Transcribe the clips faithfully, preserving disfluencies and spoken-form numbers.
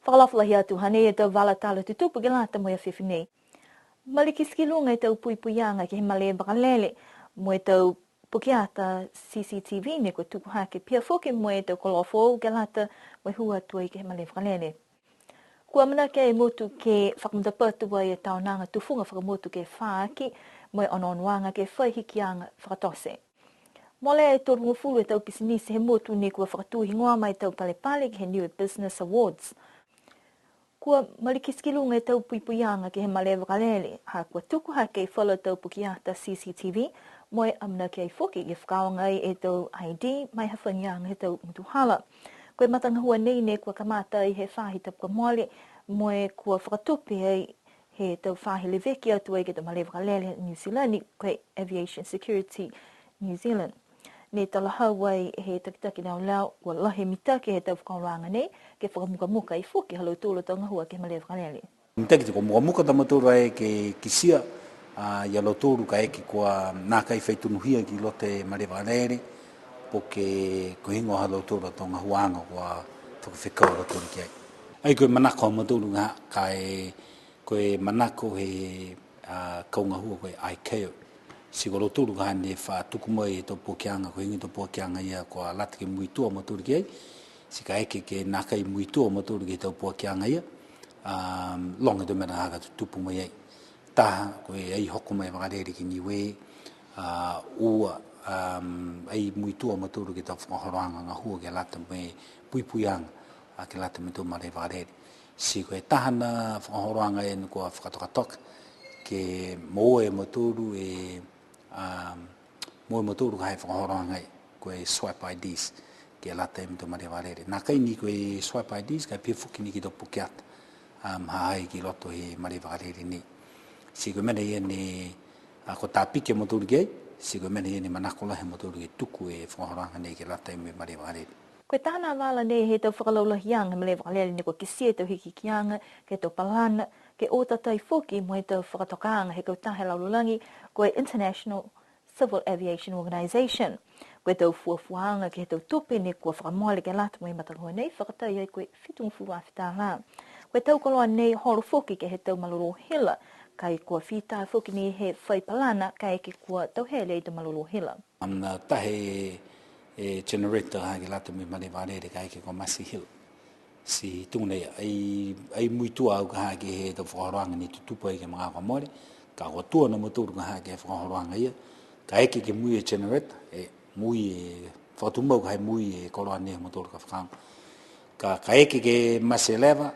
Fakaalofa lahi atu, hanei e tau vala tala tutupu ke lata mo e afiafi nei. Malikiti ki luga e tau puipuiaga ke he malē vakalele, mo e tau pukeata C C T V ne kua tuku hake, pihia foki mo e tau koloa foou ke lata mo e hū atu ai ke he malē vakalele. Kua amanaki e motu ke fakamatapatu ai e taonaga tufuga fakamotu ke fā aki, mo e onoonoaga ke fai hikiaga fakatote. Mole e tolugofulu e tau pisinisi he motu ne kua fakatū higoa ma e tau palepale ke he New Business Awards. Kua malikiti ki luga e tau puipuiaga ke he malē vakalele, ha kua tuku hake e falu tau pukeata C C T V, mo e amanaki ai foki ke fakaaoga ai e tau I D, mo e hafagiaga he tau gutuhala. Ko e matagahua nei ne kua kamata ai he faahi tapu kua mole, mo e kua fakatupe ai he tau faahi leveki atu ai ke he tau malē vakalele New Zealand, ko e Aviation Security New Zealand. Ne talahau ai he takitaki leoleo, kua lahi e mitaki he tau fakaholoaga nei, ke fakamukamuka ai foki ha lautolu a tau gahua ke he malē vakalele. Mitaki ti kua mukamuka a mautolu ai ke kitia, a, ia lautolu kaeke kua nākai fai tonuhia ki loto he malē vakalele, po ke ko e heigoa ha lautolu a tau gahuaaga kua fakafekau a lautolu ki ai. Ai ko e manako ha mautolu ka, ka e, ko e manako he, a, kau gahua ko e I C A O. Ti ko lautolu ka ne fa tuku mai e tau puakiaga, ko e heigoa e tau puakiaga ia kua lata ke muitua a mautolu ki ai. Ti kaeke ke nākai muitua a mautolu ke he tau puakiaga ia, um, loga e tau mena ha ka tutupu mai ai. Taha, ko e ai hoko mai vakalele ki Niue, a, ua, um, ai muitua a mautolu ke he tau fakaholoaga gahua ke lata mo e puipuiaga, a, ke lata mo e tau malē vakalele. Ti ko e taha a fakaholoaga ia ne kua fakatokatoka, ke moua e mautolu e, um, moua e mautolu ka e fakaholoaga ia, ko e swipe I Ds, ke lata mo e tau malē vakalele. Nākai ni ko e swipe I Ds, ka e pihia foki ni ke he tau pukeata, um, ha ha i ai ki loto he malē vakalele nei. Ti ko e mena ia ne, a, kua tāpiki a mautolu ki ai, ti ko e mena ia ne manako lahi a mautolu ke tuku e fakaholoaga nei ke lata mo e malē vakalele. Ko e taha a vala nei he tau fakalaulahiaga he malē vakalele ne kua kitia e tau hikihikiaga, ke he tau palana, ke o tatai foki mo e tau fakatokaaga he kautaha he lalolagi, ko e International Civil Aviation Organization. Ko e tau fuafuaaga ke he tau tupe ne kua fakamole ke lata mo e matagahua nei, fakatai ai ko e fitugofulu afe tālā. Ko e tau koloa nei holo foki ke he tau malolō hila, ka e kua fita foki ni he fai palana, kaeke kua tauhele e tau malolō hila. Ana taha e, e generator ha ke lata mo e malē vakalele kaeke kua mate e hila. Ti tuga nei, ai, ai muitua au ka ha ke he tau fakaholoaga ne tutupu ai ke he magaaho kua mole, ka kua tua a mautolu ka ha ke he fakaholoaga ia, kaeke ke mui e generator, e mui e fakatumau ka ha e mui e koloa nei ha mautolu ka fakaaoga. Ka, kaeke ke mate leva,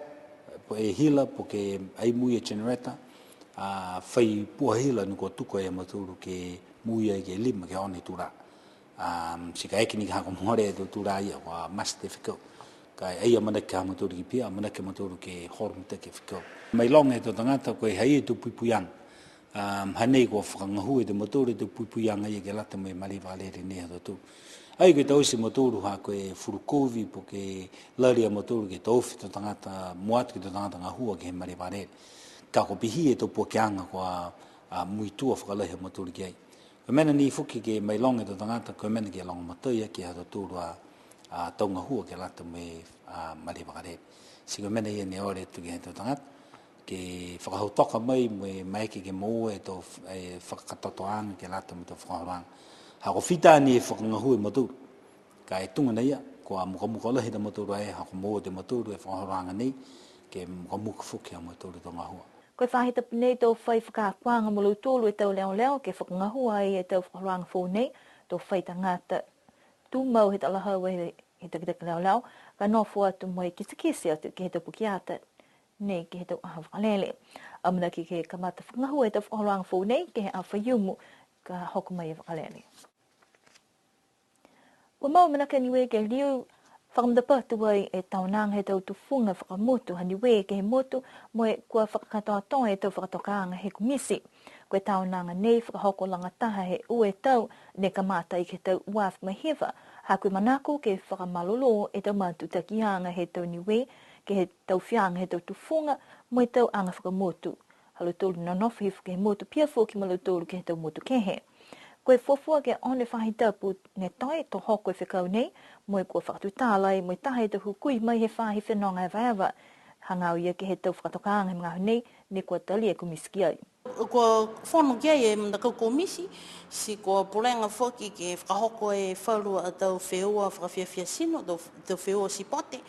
e hila, po ke ai mui e generator, a, fai puha hila ne kua tuku ai a mautolu ke mui ai ke lima ke ono e tulā. Um, ti kaeke ni ka ha kua mole e tau tulā ia, kua mate e fekau. Ka e ai amanaki ha mautolu ke pihia, amanaki a mautolu ke holo mitaki e fekau. Mailoga e tau tagata, ko e ha i ai e tau puipuiaga. Um, hanei kua fakagahua e tau mautolu e tau puipuiaga ia ke lata mo e malē vakalele nei ha tautolu. Ai ko e taute e mautolu ha ko e fulu kovi po ke lali a mautolu ke taofi e tau tagata, mua atu ke he tau tagata gahua ke he malē vakalele. Ka kua pihia e tau puakiaga kua, a, muitua fakalahi a mautolu ki ai. Ko e mena ni foki ke mailoga e tau tagata, ko e mena ke lagomatai aki ha tautolu a, a, tau gahua ke lata mo e, a, malē vakalele. Ti ko e mena ia ne ole atu ke he tau tagata, ke fakahautoka mai mo e maeke ke moua e tau, e, fakakatoatoaga ke lata mo e tau fakaholoaga. Ha kua fita ni e fakagahua e mautolu. Ka e tuga nei ia, kua mukamuka lahi a mautolu ai, ha kua moua e mautolu e fakaholoaga nei, ke mukamuka foki a mautolu e tau gahua. Ko e faahi tapu nei to fai fakaakoaga mo lautolu e tau leoleo ke fakagahua ai e tau fakaholoaga foou nei, to fai tagata tumau he talahau he, he takitaki leoleo, ka nofo atu mo e kitekite atu ke he tau pukeata nei ke he tau aho vakalele. Amanaki ke kamata fakagahua e tau fakaholoaga foou nei ke he aho Faiumu ka hoko mai e vakalele. Kua mau manako a Niue ke liu fakamatapatu ai e taonaga he tau tufuga fakamotu ha Niue ke he motu, mo e kua fakakatoatoa e tau fakatokaaga he komiti. Ko e taonaga nei fakahoko lagataha he ua e tau, ne kamata ai ke he tau ua afe ma hiva, ha ko e manako ke fakamalolō e tau matutakiaga he tau Niue, ke he tau fiaga he tau tufuga, mo e tau aga fakamotu ha lautolu ne nonofo hifo ke he motu, pihia foki mo lautolu ke he tau motu kehe. Ko e fuafua ke ono e faahi tapu ne toe to hoko e fekau nei, mo e kua fakatutala ai mo e taha he tau hukui mai he faahi fenoga evaeva, Hagaao ia ke he tau fakatokaaga he magaaho nei, ne kua talia e komisi ki ai. Kua fono ki ai e matakau komisi, ti kua pulega foki ke fakahoko e falu a tau feua fakafiafia tino, tau, tau feua sipote,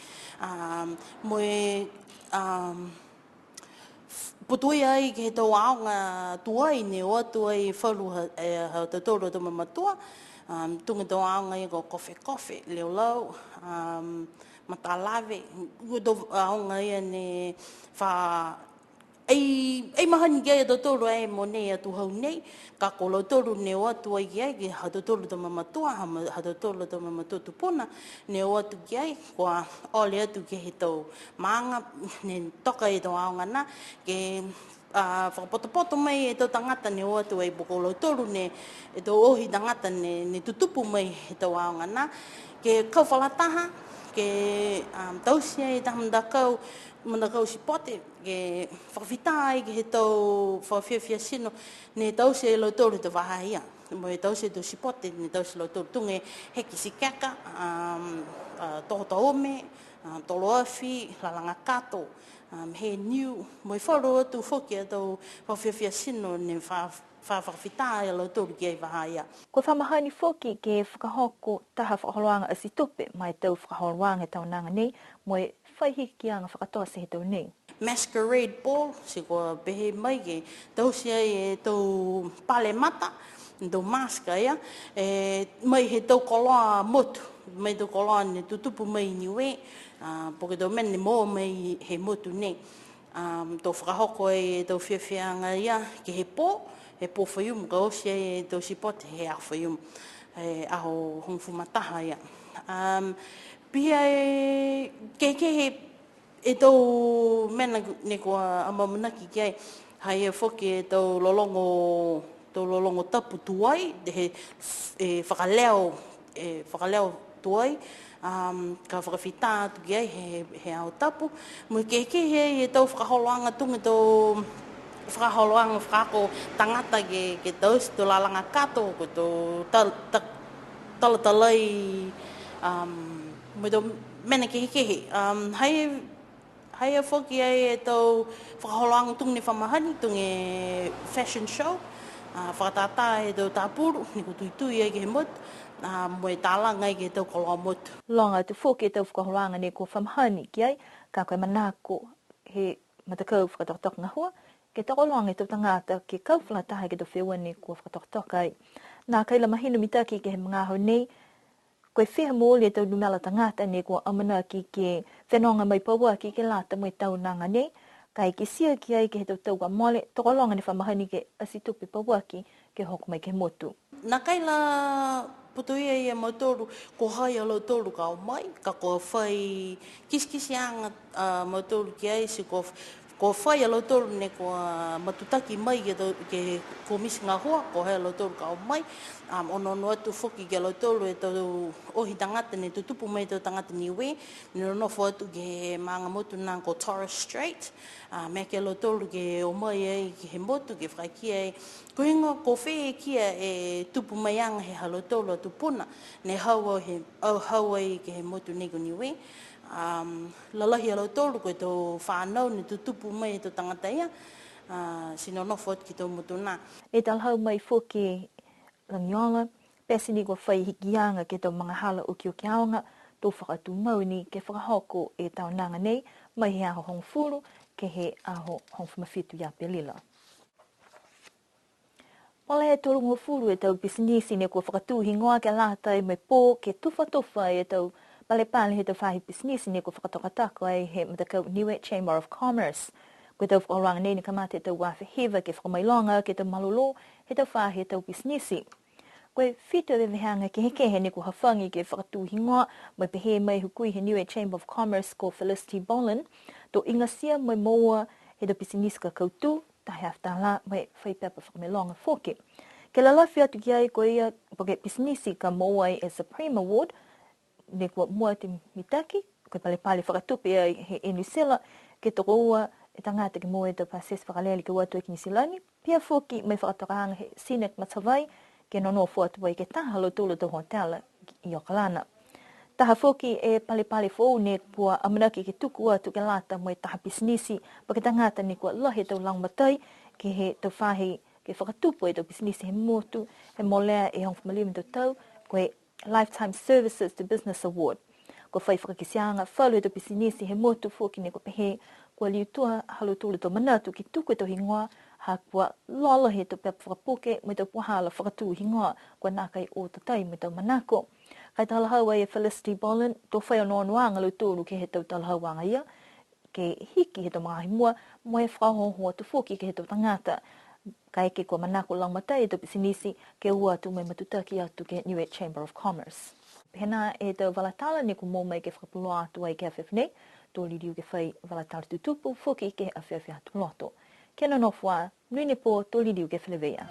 a, mo e, a, putoia ai ke he tau aoga tuai ne o atu ai falu ha, e, ha tautolu a tau mamatua, a, tuga e tau aoga ia ko kofekofe, leolau, a, matalave, ko e tau aoga ia ne fa, Ai, ai mahani ki ai a tautolu e mogonei atu hau nei, ka ko lautolu ne o atu ai ki ai, ke ha tautolu tau mamatua, ha ma-, ha tautolu tau mamatua tupuna, ne o atu ki ai, kua ole atu ke he tau maaga, ne toka e tau aoga na, ke, a, fakapotopoto mai e tau tagata ne o atu ai, po ko lautolu ne, e tau ohi tagata ne, ne tutupu mai he tau aoga na, ke kau fakalataha, ke, a, taute ai e taha matakau, matakau sipote, ke fakafita ai ke he tau fakafiafia tino ne taute e lautolu he tau vahā ia. Mo e taute e tau sipote ne taute e lautolu tuga e heke sikeka, um, a, toho taume, a, tolo afi, lalaga kato, um, he niu, mo e falu atu foki a tau fakafiafia tino ne fa, fa fakafita ai a lautolu ki ai vahā ia. Kua fa mahani foki ke fakahoko taha fakaholoaga ati tupe ma e tau fakaholoaga he tau maaga nei, mo e fai hikiaga fakatote he tau nei. Masquerade ball, ti kua pehē mai ke taute ai e tau pale mata, tau mask ia, e, mai he tau koloa motu, mai tau koloa ne tutupu mai i Niue, a, po ke tau mena ne moua mai he motu nei. A, to fakahoko ai e tau fiafiaaga ia ke he pō, he pō Faiumu, ka oti ai e tau sipote he aho Faiumu, he aho hogofulu ma taha ia. A, pihia e, ke, ke he E tau mena ne kua amaamanaki ki ai, ha ia foki e tau lologo, tau lologo tapu tuai, he, e, fakaleo, e, fakaleo tuai, um, ka fakafita atu ki ai he, he aho tapu. Mo e kehekehe e tau fakaholoaga tuga e tau fakaholoaga fakaako tagata ke, ke taute e tau lalaga kato, ko e tau tal-, ta-, talatalai, um, mo e tau mena kehekehe. Um, ha ia Ha ia foki ai e tau fakaholoaga tuga ne fa mahani, tuga e fashion show, a, fakatātā e tau tapulu, ne kua tuitui ai ke he motu, a, mo e talaga ai ke he tau koloa motu. Loga atu foki e tau fakaholoaga ne kua fa mahani ki ai, ka ko e manako he matakau fakatokatoka gahua, ke tokologa e tau tagata ke kau fakalataha ke he tau feua ne kua fakatokatoka ai. Nākai la mahino mitaki ke he magaaho nei, Ko e fiha mooli e tau numela tagata ne kua amanaki ke fenoga mai pauaki ke lata mo e tau aga nei, ka e kitia ki ai ke he tau tau kua mole, tokologa ne fa mahani ke ati tupe pauaki ke hoko mai ke he motu. Nākai la putoia e mautolu, ko hai a lautolu ka o mai, ka kua fai kitekiteaga a mautolu ki ai, ti kua Kua fai a lautolu ne kua matutaki mai ke he tau, ke he komiti gahua, ko hai a lautolu ka o mai, um, onoono atu foki ki a lautolu e tau ohi tagata ne tutupu mai e tau tagata Niue, ne nonofo atu ke he maaga motu na ko Torres Strait, a, maeke a lautolu ke o mai ai ke he motu, ke fakakī ai, ko e heigoa ko fē e kia e tupu mai aga he ha lautolu a tupuna, ne hau ai he, au hau ai ke he motu nei ko Niue. Um, lalahi a lautolu ko e tau fanau ne tutupu mai e tau tagata ia, a, ti nonofo atu ke he tau motu na. Ne talahau mai foki Lagiola, pete ni kua fai hikiaga ke he tau magahala okioki aoga, to fakatumau ni ke fakahoko e tau aga nei, mai he aho hogofulu ke he aho hogofulu ma fitu ia Apelila. Pole e tolugofulu e tau pisinisi ne kua fakatū higoa ke lata mo e pō ke tufatufa e tau palepale he tau faahi pisinisi ne kua fakatokatoka ai he matakau Niue Chamber of Commerce. Ko e tau fakaholoaga nei ne kamata he tau ua afe hiva ke fakamailoga ke he tau malolō he tau faahi he tau pisinisi. Ko e fitu e veveheaga kehekehe ne kua hafagi ke fakatū higoa, mo e pehē mai e hukui he Niue Chamber of Commerce ko Felicity Bollen, to igatia mo e moua he tau pisinisi ka kautū, taha e afe tālā, mo e fai pepa fakamailoga foki. Ke lalafi atu ki ai ko ia, po ke pisinisi ka moua ai e Supreme Award, ne kua mua atu e mitaki, ko e palepale fakatupe ai he Air New Zealand, ke tokoua e tagata ke moua e tau pasese fakalele ke o atu ki Niu Silani, pihia foki mo e fakatokaaga he Scenic Matavai, ke nonofo atu ai ke he taha ha lautolu a tau hotela i Okalana. Taha foki e palepale foou ne kua amanaki ke tuku atu ke lata mo e taha pisinisi po ke tagata ne kua lahi e tau lagomatai ke he tau faahi ke fakatupu e tau pisinisi he motu, he molea e hogofulu ma lima e tau tau, ko e Lifetime Services to Business Award. Kua fai fakakiteaga falu he tau pisinisi he motu foki ne kua pehē kua liu tua ha lautolu a tau manatu ke tuku e tau higoa, ha kua loaloa he tau pepa fakapuke mo e tau puhala fakatū higoa, kua nākai o tatai mo e tau manako. Ka e talahau ai e Felicity Bollen, to fai onoonoaga a lautolu ke he tau talahauaga ia, ke hiki he tau magaaho i mua, mo e fakaohooho atu foki ke he tau tagata. Kaeke kua manako lagomatai e tau pisinisi, ke o atu mo e matutaki atu ke he Niue Chamber of Commerce. Pehē nā e tau vala tala ne kua moua mai ke fakapuloa atu ai ke he afiafi nei, to liliu ke fai vala tala tutupu foki ke he afiafi Aho Tuloto. Kia nonofo ā, monuina e pō, to liliu ke feleveia.